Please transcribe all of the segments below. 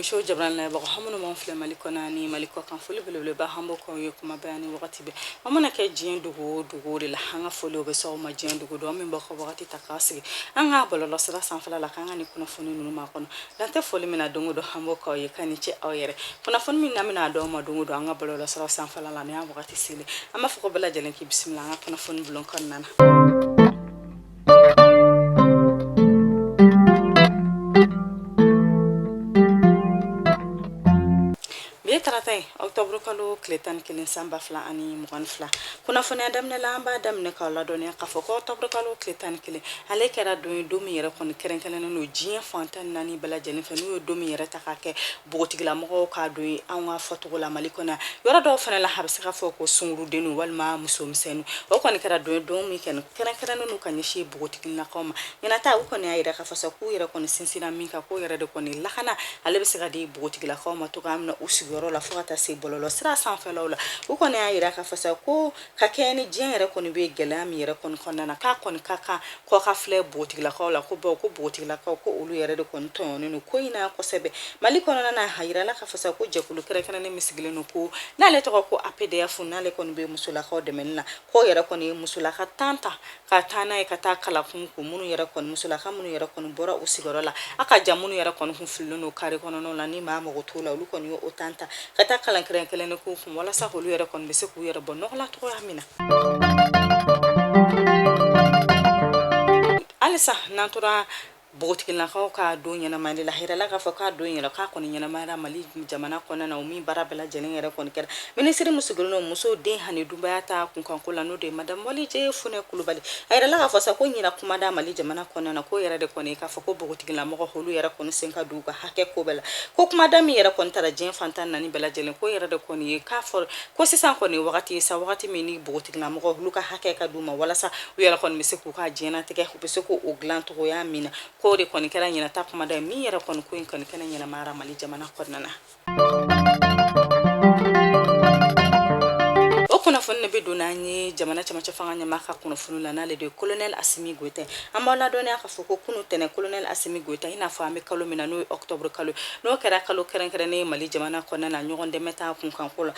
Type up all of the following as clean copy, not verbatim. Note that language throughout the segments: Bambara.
Show jabarani lajɛbagaw, aw minnu b'an filɛ Mali kɔnɔ ani Mali kɔ kan, foli belebeleba an b'o k'aw ye kuma bɛɛ ani wagati bɛɛ. An mana kɛ diɲɛ dugu o dugu de la, an ka foli o bɛ s'aw ma diɲɛ dugu don. Aw min b'aw ka wagati ta k'a sigi an ka bɔlɔlɔsira sanfɛla la k'an ka nin kunnafoni ninnu makɔnɔ, dan tɛ foli min na don o don, an b'o k'aw ye k'a ni ce aw yɛrɛ. Kunnafoni min n'an bɛna d'aw ma don o don an ka bɔlɔlɔsira sanfɛla la, nin y'a wagati selen, an b'a fɔ ko bɛɛ lajɛlen k'i bisimila an ka kunnafoni bulon kɔnɔna na. Bi ye tarata ye, octobre kalo tile 11 san 2022. Kunnafoniya daminɛ la, an b'a daminɛ k'aw ladɔnniya k'a fɔ ko octobre kalo tile 11, ale kɛra don ye, don min yɛrɛ kɔni kɛrɛnkɛrɛnnen don diɲɛ fan 14 bɛɛ lajɛlen fɛ, n'u ye don min yɛrɛ ta k'a kɛ npogotigilamɔgɔw ka don ye. An ka fɔcogo la, Mali kɔnɔ yɔrɔ dɔw fana la, a bɛ se ka fɔ ko sungurudenninw walima musomisɛnninw. O kɔni kɛra don ye, don min kɛni kɛrɛnkɛrɛnnen don ka ɲɛsin npogotigilakaw ma. Ɲinata, u kɔni y'a yira k'a fɔ sa k'u yɛrɛ kɔni sinsinna min kan, k'o yɛrɛ de kɔni lakana ale bɛ se ka di npogotigilakaw ma cogoya min na u sigiyɔrɔ la fo ka taa se bɔlɔlɔ sira sanfɛlaw la. U kɔni y'a yira k'a fɔ sa ko ka kɛɲɛ ni diɲɛ yɛrɛ kɔni bɛ gɛlɛya min yɛrɛ kɔni kɔnɔna na, k'a kɔni ka kan kɔ ka filɛ npogotigilakaw la, ko bawo ko npogotigilakaw ko olu yɛrɛ de kɔni tɔɲɔnen don ko in na kosɛbɛ Mali kɔnɔna na. A yirala k'a fɔ sa ko jɛkulu kɛrɛnkɛrɛnnen min sigilen don ko n'ale tɔgɔ ko APDF, n'ale kɔni bɛ musolakaw dɛmɛni na, k'o yɛrɛ kɔni ye musolaka 10 ta ka taa n'a ye ka taa kalakun ko minnu yɛrɛ kɔni musolaka minnu yɛrɛ kɔni bɔra u sigiyɔrɔ la, a ka ja minnu yɛrɛ kɔni kun fililen don kare kɔnɔnaw la ni maa mago t'u la, olu kɔni ye o 10 ta ka taa kalan kɛrɛnkɛrɛnnen k'u kun walasa olu yɛrɛ kɔni bɛ se k'u yɛrɛ bɔ nɔgɔ la cogoya min na. Halisa n'an tora npogotigilakaw ka don ɲɛnamayali la, a yirala k'a fɔ k'a don yɛrɛ k'a kɔni ɲɛnamayara Mali jamana kɔnɔna na, o min baara bɛɛ lajɛlen yɛrɛ kɔni kɛra minisiri min sigilen don muso, den ani denbaya ta kunkanko la, n'o de ye madame Walije Funɛ Kulubali. A yirala k'a fɔ sa ko ɲina kumada Mali jamana kɔnɔna na, k'o yɛrɛ de kɔni k'a fɔ ko npogotigilamɔgɔ olu yɛrɛ kɔni sen ka don u ka hakɛ ko bɛɛ la, ko kumada min yɛrɛ kɔni tara diɲɛ fan 14 bɛɛ lajɛlen, k'o yɛrɛ de kɔni ye k'a fɔ ko sisan kɔni wagati ye sa, wagati min ni npogotigilamɔgɔ olu ka hakɛ ka d'u ma walasa u yɛrɛ kɔni bɛ se k'u ka diɲɛnatigɛ u bɛ se k'o dilan cogoya min na, k'o de kɔni kɛra ɲinata kumada ye min yɛrɛ kɔni ko in kɔni kɛnɛ ɲɛnamayara Mali jamana kɔnɔna na. O kunnafoni de bɛ don n'an ye jamana cɛmancɛ fanga ɲɛmaa ka kunnafoni la, n'ale de ye colonel Asimi Goyita. An b'aw ladɔnniya k'a fɔ ko kunu tɛnɛ, colonel Asimi Goyita, i n'a fɔ an bɛ kalo min na, n'o ye octobre kalo, n'o kɛra kalo kɛrɛnkɛrɛnnen ye Mali jamana kɔnɔna na ɲɔgɔn dɛmɛ ta kunkanko la.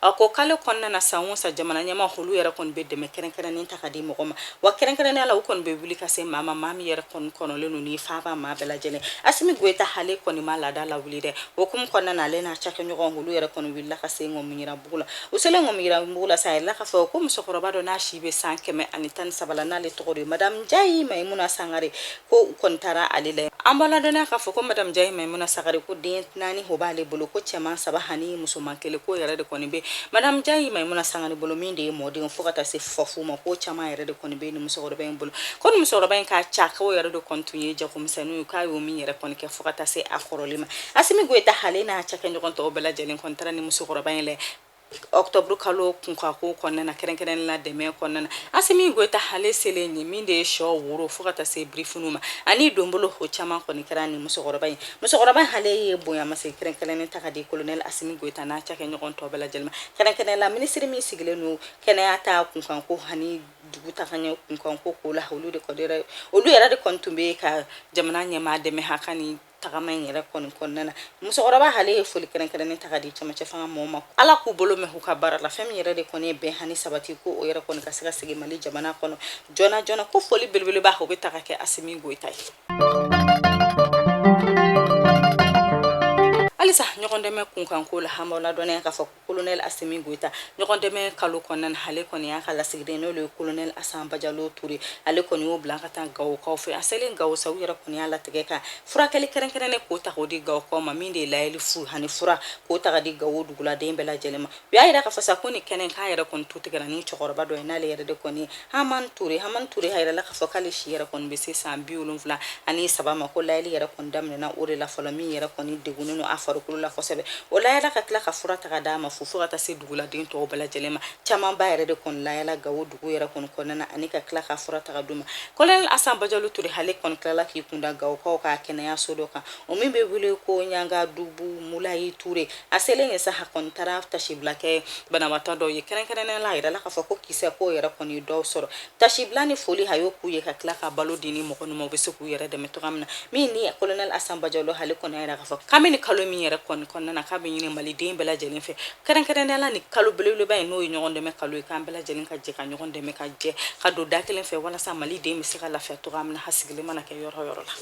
A ko kalo kɔnɔna na, san o san, jamana ɲɛmaa olu yɛrɛ kɔni bɛ dɛmɛ kɛrɛnkɛrɛnnen ta ka di mɔgɔ ma, wa kɛrɛnkɛrɛnnenya la u kɔni bɛ wuli ka se maa ma, maa min yɛrɛ kɔni kɔnɔlen don ni faaba maa bɛɛ lajɛlen. Asimi Goyita ale kɔni ma laada lawuli dɛ. O hukumu kɔnɔna na, ale n'a cakɛɲɔgɔn olu yɛrɛ kɔni wulila ka se Ŋɔmiyirambugu la. U selen Ŋɔmiyirambugu la sa, a yirala k'a fɔ ko musokɔrɔba dɔ n'a si bɛ san 113 la, n'ale tɔgɔ de ye madame Njayi Mayimuna Sangare, ko u kɔni taara ale la. An b'aw ladɔnniya k'a fɔ ko madame Njayi Mayimuna Sangare, ko den 4 o b'ale bolo, ko cɛman 3 ani musoman 1, ko yɛrɛ de kɔni bɛ madame Njayi Mayimuna Sangare bolo, min de ye mɔden fo ka taa se fɔfu ma, ko caman yɛrɛ de kɔni bɛ nin musokɔrɔba in bolo. Ko nin musokɔrɔba in ka ca ko yɛrɛ de kɔni tun ye jagomisɛnninw ye, k'a y'o min yɛrɛ kɔni kɛ fo ka taa se a kɔrɔli ma. Asimi Goyita ale n'a cakɛɲɔgɔn tɔw bɛɛ lajɛlen kɔni taara nin musokɔrɔba in la octobre kalo kunkanko kɔnɔna na, kɛrɛnkɛrɛnnen la dɛmɛ kɔnɔna na. Asimi Goyita ale selen ye min de ye sɔ woro fo ka taa se birifiniw ma ani donbolo, o caman kɔni kɛra nin musokɔrɔba in. Musokɔrɔba ale ye bonyamasegin kɛrɛnkɛrɛnnen ta ka di colonel Asimi Goyita n'a cakɛɲɔgɔn tɔ bɛɛ lajɛlen ma, kɛrɛnkɛrɛnnen la minisiri min sigilen don kɛnɛya ta kunkanko ani dugu tagaɲɛ kunkanko ko la. Olu de kɔni olu yɛrɛ de kɔni tun bɛ ka jamana ɲɛmaa dɛmɛ a ka nin tagama in yɛrɛ kɔni kɔnɔna na. Musokɔrɔba ale ye foli kɛrɛnkɛrɛnnen ta ka di cɛmancɛ fanga mɔgɔw ma, Ala k'u bolo mɛn u ka baara la, fɛn min yɛrɛ de kɔni ye bɛn ani sabati ko o yɛrɛ kɔni ka se ka segin Mali jamana kɔnɔ joona joona, ko foli belebeleba o bɛ ta ka kɛ Asimi Goyita ye. Halisa ɲɔgɔn dɛmɛ kunkanko la, an b'aw ladɔnniya k'a fɔ Colonel Asimi Goyita ɲɔgɔn dɛmɛ kalo kɔnɔna na, ale kɔni y'a ka lasigiden, n'o ye colonel Asan Bajalo Ture, ale kɔni y'o bila ka taa Gawokaw fɛ. A selen Gawo sa, u yɛrɛ kɔni y'a latigɛ ka furakɛli kɛrɛnkɛrɛnnen k'o ta k'o di Gawokaw ma, min de ye layɛli fu ani fura k'o ta ka di Gawo duguladen bɛɛ lajɛlen ma. U y'a yira k'a fɔ sa ko nin kɛnɛ k'a yɛrɛ kɔni tu tigɛra ni cɛkɔrɔba dɔ ye, n'ale yɛrɛ de kɔni ye Hamani Ture. Hamani Ture a yirala k'a fɔ k'ale si yɛrɛ kɔni bɛ se san 73 ma, ko layɛli yɛrɛ kɔni daminɛna o de la fɔlɔ, min yɛrɛ kɔni degunnen don a farikolo la kosɛbɛ. O layɛla ka tila ka fura ta ka d'a ma fu. fo ka taa se duguladen tɔw bɛɛ lajɛlen ma. Camanba yɛrɛ de kɔni layala Gawo dugu yɛrɛ kɔni kɔnɔna na ani ka tila ka fura ta ka d'u ma. Colonel Asan Bajalo Ture ale kɔni tilala k'i kunda Gawokaw ka kɛnɛyaso dɔ kan, o min bɛ wele ko Ɲangadubu Mulayi Ture. A selen yen sa, a kɔni taara tasibila kɛ banabaatɔ dɔw ye. Kɛrɛnkɛrɛnnenya la, a yirala k'a fɔ ko kisɛ ko yɛrɛ kɔni ye dɔw sɔrɔ. Tasibila ni foli a y'o k'u ye ka tila ka balo di ni mɔgɔ ninnu ma, u bɛ se k'u yɛrɛ dɛmɛ cogoya min na. Min ni colonel Asan Bajalo ale kɔni y'a yira k'a fɔ k'an bɛ nin kalo min yɛrɛ kɔni kɔnɔna na, k'a bɛ ɲini maliden bɛɛ lajɛlen fɛ, kɛrɛnkɛrɛnnenya la nin kalo belebeleba in, n'o ye ɲɔgɔn dɛmɛ kalo ye, k'an bɛɛ lajɛlen ka jɛ ka ɲɔgɔn dɛmɛ, ka jɛ ka don da kelen fɛ walasa maliden bɛ se ka lafiya cogoya min na, a sigilen mana kɛ yɔrɔ o yɔrɔ la.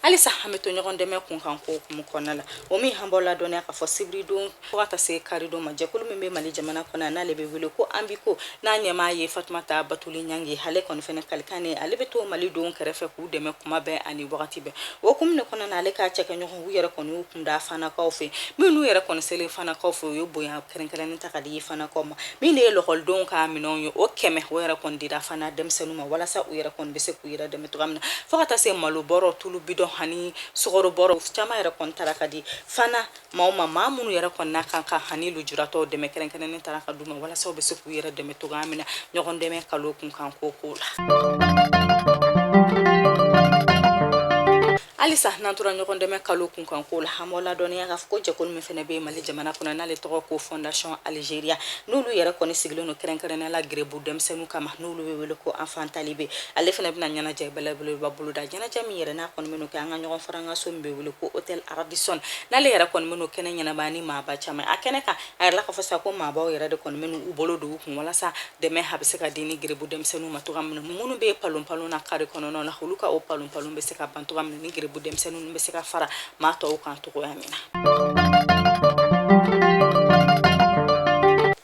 Halisa an bɛ to ɲɔgɔn dɛmɛ kunkan ko hukumu kɔnɔna la, o min an b'aw ladɔnniya k'a fɔ sibiridon fo ka taa se karidon ma, jɛkulu min bɛ Mali jamana kɔnɔ, n'ale bɛ wele ko Ambiko, n'a ɲɛmaa ye Fatumata Batuli Ɲangi, ale kɔni fɛnɛ kalikan ye ale bɛ to malidenw kɛrɛfɛ k'u dɛmɛ kuma bɛɛ ani wagati bɛɛ. O hukumu de kɔnɔna na, ale ka cɛkɛɲɔgɔn u yɛrɛ kɔni y'u kun da Fanakaw fɛ. Minnu yɛrɛ kɔni selen Fanakaw fɛ, u ye bonya kɛrɛnkɛrɛnnen ta ka di Fanakaw ma. Min de ye lɔkɔlidenw ka minɛnw ye, o 100, o yɛrɛ kɔni dira Fana denmisɛnninw ma walasa u yɛrɛ kɔni bɛ se k'u yɛrɛ dɛmɛ cogoya min na, fo ka taa se malo bɔrɔ, tulu bidɔn ani sukaro bɔrɔ caman yɛrɛ kɔni taara ka di Fana maaw ma, maa minnu yɛrɛ kɔni n'a kan ka ani lujuratɔw dɛmɛ kɛrɛnkɛrɛnnen taara ka d'u ma walasa u bɛ se k'u yɛrɛ dɛmɛ cogoya min na ɲɔgɔn dɛmɛ kalo kunkan ko ko la. Halisa n'an tora ɲɔgɔn dɛmɛ kalo kunkan ko la, an b'aw ladɔnniya k'a fɔ ko jɛkulu min fana bɛ Mali jamana kɔnɔ, n'ale tɔgɔ ko Fondation Algeria, n'olu yɛrɛ kɔni sigilen don kɛrɛnkɛrɛnnenya la gerebu denmisɛnninw kama, n'olu bɛ wele ko enfant talibé, ale fana bɛna ɲɛnajɛ belebeleba boloda. Ɲɛnajɛ min yɛrɛ n'a kɔni bɛn'o kɛ an ka ɲɔgɔn fara an ka so min bɛ wele ko Hôtel Radisson, n'ale yɛrɛ kɔni bɛn'o kɛnɛ ɲɛnabaa ni maaba caman. A kɛnɛ kan, a yirala k'a fɔ sa ko maabaw yɛrɛ de kɔni bɛn'u bolo don u kun walasa dɛmɛ a bɛ se ka di ni gerebu denmisɛnninw ma cogoya min na, minnu bɛ palon palon na kare kɔnɔna na, olu ka o palon palon bɛ se ka ban cogoya min na, ni gerebu denmisɛnninw bɛ se ka fara maa tɔw kan cogoya min na.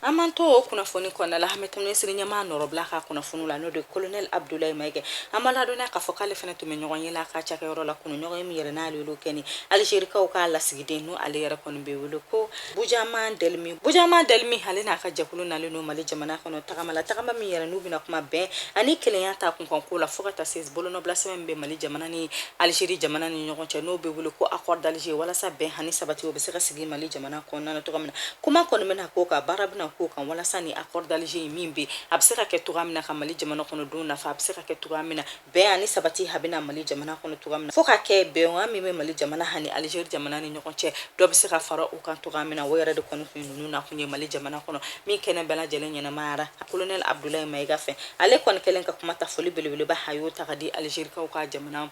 An b'an to o kunnafoni kɔnɔna la, an bɛ taa minisiri ɲɛmaa nɔrɔbila ka kunnafoni la, n'o de ye colonel Abdoulaye Maïga. An b'a ladɔnniya k'a fɔ k'ale fana tun bɛ ɲɔgɔn ye la a ka cakɛyɔrɔ la kunun, ɲɔgɔn ye min yɛrɛ n'ale y'o kɛ ni Algerikaw ka lasigiden, n'o ale yɛrɛ kɔni bɛ wele ko Bujama Delmi. Bujama Delmi, ale n'a ka jɛkulu nalen don Mali jamana kɔnɔ tagama la, tagama min yɛrɛ n'u bɛna kuma bɛn ani kelenya ta kunkan ko la, fo ka taa se bolonɔbila sɛbɛn min bɛ Mali jamana ni Algérie jamana ni ɲɔgɔn cɛ, n'o bɛ wele ko accord d'Alger, walasa bɛn ani sabati o bɛ se ka sigi Mali jamana kɔnɔna na cogoya min na. Kuma kɔni bɛna k'o kan, baara bɛna k'o kan walasa ni accord d'Alger min bɛ, a bɛ se ka kɛ cogoya min na ka Mali jamana kɔnɔdenw nafa, a bɛ se ka kɛ cogoya min na bɛn ani sabati a bɛna Mali jamana kɔnɔ cogoya min na, fo ka kɛ bɛnkan min bɛ Mali jamana ani Algérie jamana ni ɲɔgɔn cɛ, dɔ bɛ se ka fara o kan cogoya min na. O yɛrɛ de kɔni kun ye ninnu nakun ye Mali jamana kɔnɔ, min kɛnɛ bɛɛ lajɛlen ɲɛnamayara colonel Abdoulaye Maïga fɛ. Ale kɔni kɛlen ka kuma ta, foli belebeleba a y'o ta ka di Algerikaw ka jamana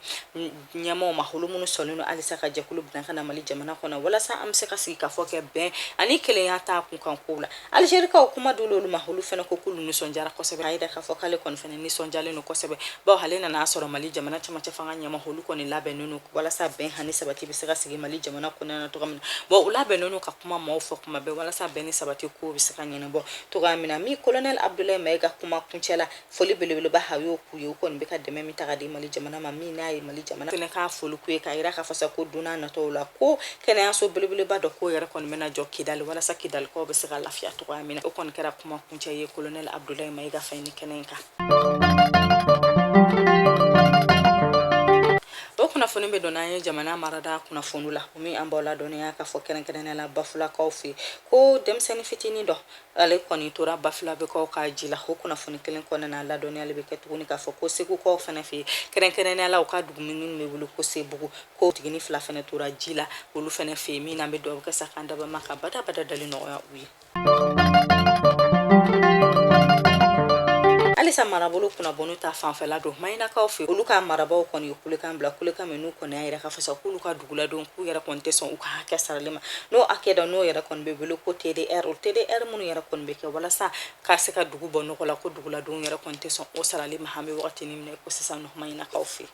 ɲɛmaaw ma, olu minnu sɔnnen don halisa ka jɛkulu bila ka na Mali jamana kɔnɔ walasa an bɛ se ka sigi ka fɔ kɛ bɛn ani kelenya ta kunkan kow la. Algerikaw kuma d'olu olu ma, olu fana ko k'olu nisɔndiyara kosɛbɛ. A yira k'a fɔ k'ale kɔni fana nisɔndiyalen don kosɛbɛ, bawo ale nana sɔrɔ Mali jamana cɛmancɛ fanga ɲɛmaa olu kɔni labɛnnen don walasa bɛn ani sabati bɛ se ka sigi Mali jamana kɔnɔna na cogoya min na. Bon, u labɛnnen don ka kuma maaw fɔ kuma bɛɛ walasa bɛn ni sabati ko bɛ se ka ɲɛnabɔ cogoya min na. Min colonel Abdoulaye Maïga kuma kuncɛ la, foli belebeleba a y'o k'u ye, u kɔni bɛ ka dɛmɛ min ta ka di Mali jamana ma, min n'a ye Mali jamana fana k'a foli k'u ye, k'a yira k'a fɔ sa ko don n'a nataw la ko kɛnɛyaso belebeleba dɔ k'o yɛrɛ kɔni bɛna jɔ Kidali walasa Kidalikaw bɛ se ka lafiya cogoya min na. O kɔni kɛra kuma kuncɛ ye colonel Abdoulaye Maïga fɛ ni kɛnɛ in kan. O kunnafoni bɛ don n'an ye jamana marada kunnafoni la, o min an b'aw ladɔnniya k'a fɔ kɛrɛnkɛrɛnnenya la Bafulakaw fɛ ko denmisɛnnin fitinin dɔ ale kɔni tora Bafulabekaw ka ji la. O kunnafoni kelen kɔnɔna na, ladɔnniyali bɛ kɛ tuguni k'a fɔ ko Segukaw fana fɛ yen, kɛrɛnkɛrɛnnenya la u ka dugu min bɛ wele ko Sebugu, ko tigini fila fana tora ji la olu fana fɛ yen. Min n'an bɛ dugawu kɛ sa k'an dabama ka badabada dali nɔgɔya u ye. Halisa marabolo kunnabɔniw ta fanfɛla don, Mahinakaw fɛ, olu ka marabaw kɔni ye kulekan bila, kulekan min n'u kɔni y'a yira k'a fɔ sa k'olu ka duguladenw k'u yɛrɛ kɔni tɛ sɔn u ka hakɛ sarali ma, n'o hakɛ dɔ n'o yɛrɛ kɔni bɛ wele ko TDR. O TDR minnu yɛrɛ kɔni bɛ kɛ walasa ka se ka dugu bɔ nɔgɔ la, ko duguladenw yɛrɛ kɔni tɛ sɔn o sarali ma an bɛ wagati min na ko sisan Mahinakaw fɛ.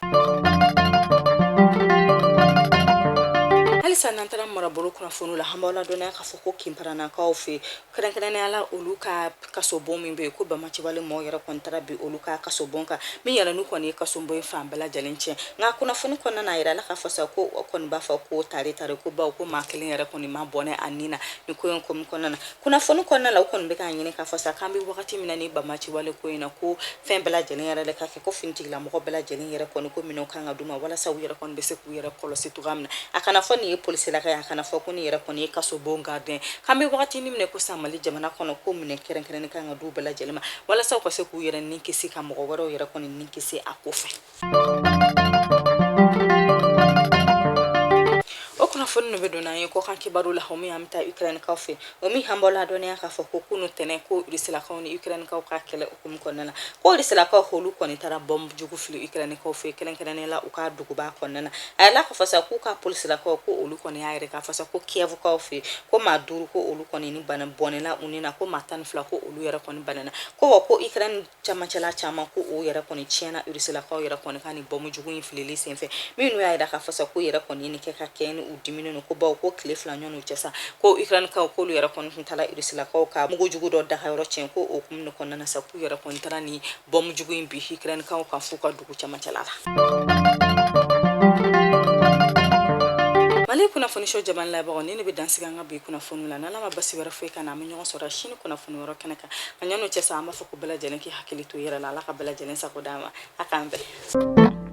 Halisa n'an taara marabolo kunnafoniw la, an b'aw ladɔnniya k'a fɔ ko Kinparanakaw fɛ, kɛrɛnkɛrɛnnenya la olu ka kasobon min bɛ yen, ko banbaanciwale mɔgɔw yɛrɛ kɔni taara bin olu ka kasobon kan, min yɛrɛ n'u kɔni ye kasobon in fan bɛɛ lajɛlen tiɲɛ. Nka kunnafoni kɔnɔna na, a yirala k'a fɔ sa ko o kɔni b'a fɔ ko tare tare, ko bawo ko maa kelen yɛrɛ kɔni ma bɔnɛ a ni na nin ko in komi kɔnɔna na. Kunnafoni kɔnɔna la, u kɔni bɛ k'a ɲini k'a fɔ sa k'an bɛ wagati min na ni banbaanciwale ko in na, ko fɛn bɛɛ lajɛlen yɛrɛ de ka kɛ, ko finitigilamɔgɔ bɛɛ lajɛlen yɛrɛ kɔni ko minɛnw kan ka d'u ma walasa u yɛrɛ kɔni bɛ se k'u yɛrɛ kɔlɔsi cogoya min na. A kana fɔ nin ye polisilaka ye, a kana fɔ ko nin yɛrɛ kɔni ye kasobon gardien. K'an bɛ wagati min na ko sa Mali jamana kɔnɔ, ko minɛn kɛrɛnkɛrɛnnen kan ka d'u bɛɛ lajɛlen ma walasa u ka se k'u yɛrɛ ni kisi ka mɔgɔ wɛrɛw yɛrɛ kɔni ni kisi a ko fɛ. O kunnafoni ninnu bɛ don n'an ye kɔkan kibaru la, o min an bɛ taa Ukrainekaw fɛ, o min an b'aw ladɔnniya k'a fɔ ko kunu tɛnɛn ko Rusilakaw ni Ukrainekaw ka kɛlɛ hukumu kɔnɔna na, ko Rusilakaw olu kɔni taara bɔnbu jugu fili Ukrainekaw fɛ, kɛrɛnkɛrɛnnenya la u ka duguba kɔnɔna na. A yirala k'a fɔ sa k'u ka polisilakaw ko olu kɔni y'a yira k'a fɔ sa ko Kievukaw fɛ, ko maa 5 ko olu kɔni ni bana bɔnɛna u ni na, ko maa 12 ko olu yɛrɛ kɔni banana, ko wa ko Ukraine camancɛla caman ko o yɛrɛ kɔni tiɲɛna Rusilakaw yɛrɛ kɔni ka nin bɔnbu jugu in filili senfɛ, minnu y'a yira k'a fɔ sa ko yɛrɛ kɔni ye nin kɛ ka kɛɲɛ ni u diminen don, ko bawo ko tile 2 ɲɔgɔn cɛ sa ko Ukrainekaw k'olu yɛrɛ kɔni tun taara Rusilakaw ka mugu jugu dɔ dagayɔrɔ tiɲɛ, ko o hukumu kɔnɔna na sa k'u yɛrɛ kɔni taara ni bɔnbu jugu in bin Ukrainekaw kan f'u ka dugu camancɛla la. Mali kunnafoni so jabaranin lajɛbagaw, ni ne bɛ dan sigi an ka bi kunnafoni la. N'Ala ma basi wɛrɛ foyi k'an na, an bɛ ɲɔgɔn sɔrɔ sini kunnafoni wɛrɛ kɛnɛ kan. Nka ɲɔgɔn cɛ sa, an b'a fɔ ko bɛɛ lajɛlen k'i hakili to i yɛrɛ la. Ala ka bɛɛ lajɛlen sago d'an ma. A k'an bɛn.